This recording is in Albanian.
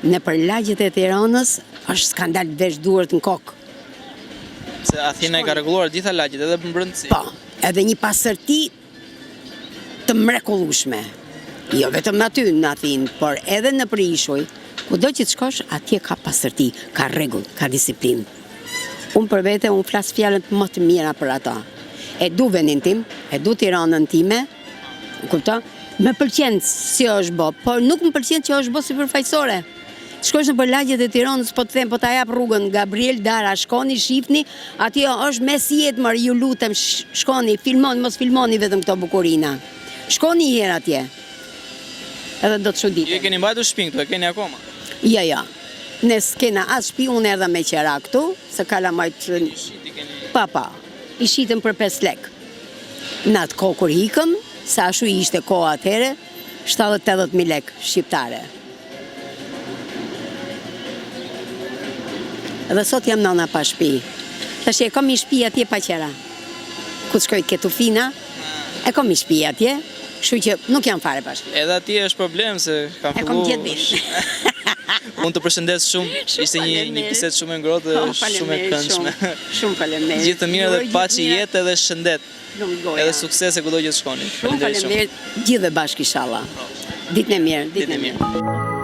Nëpër lagjet e Tiranës është skandal të vesh duart në kokë. Se Athina i ka rregulluar gjitha lagjet edhe në brendësi. Po, edhe një pastërti të mrekullueshme. Jo vetëm aty në Athinë, por edhe nëpër ishuj, kudo që të shkosh, atje ka pastërti, ka rregull, ka disiplinë. Unë për vete, unë flas fjalët më të mira për ata. E du vendin tim, e du Tiranën time, kupton? Më pëlqen si është bo, por nuk më pëlqen që është bo sipërfaqësore. Shkosh nëpër lagjet e Tiranës, po të them, po ta jap rrugën Gabriel Dara, shkoni, shifni, atje është mes jetë mër, ju lutem, shkoni, filmoni, mos filmoni vetëm këto bukurina. Shkoni një herë atje. Edhe do të çuditeni. Ju e keni mbajtur shtëpinë këtu, e keni akoma? Jo, jo. Ne s'kena as shtëpi, unë erdha me qera këtu, se kalamajt... Pa, pa. I shitëm për 5 lek. Në atë kohë kur ikëm, se ashtu ishte koha atëherë, 70-80 mijë lek shqiptare. Dhe sot jam nana pa shpi. Tash e kam një shpi atje pa qera. Ku të shkoj ke Tufina, e kam një shpi atje, kështu që nuk jam fare pa shpi. Edhe atje është problem se kam fillu... E kam gjithë ditë. Unë të përshëndes shumë, ishte një, një bisedë shumë e ngrohtë dhe po, shumë e këndshme. Shumë faleminderit. Gjithë të mirë dhe paçi jetë edhe shëndet. Edhe suksese kudo që të shkoni. Shumë faleminderit. Gjithë bashkë inshallah. Ditën e mirë, ditën e mirë.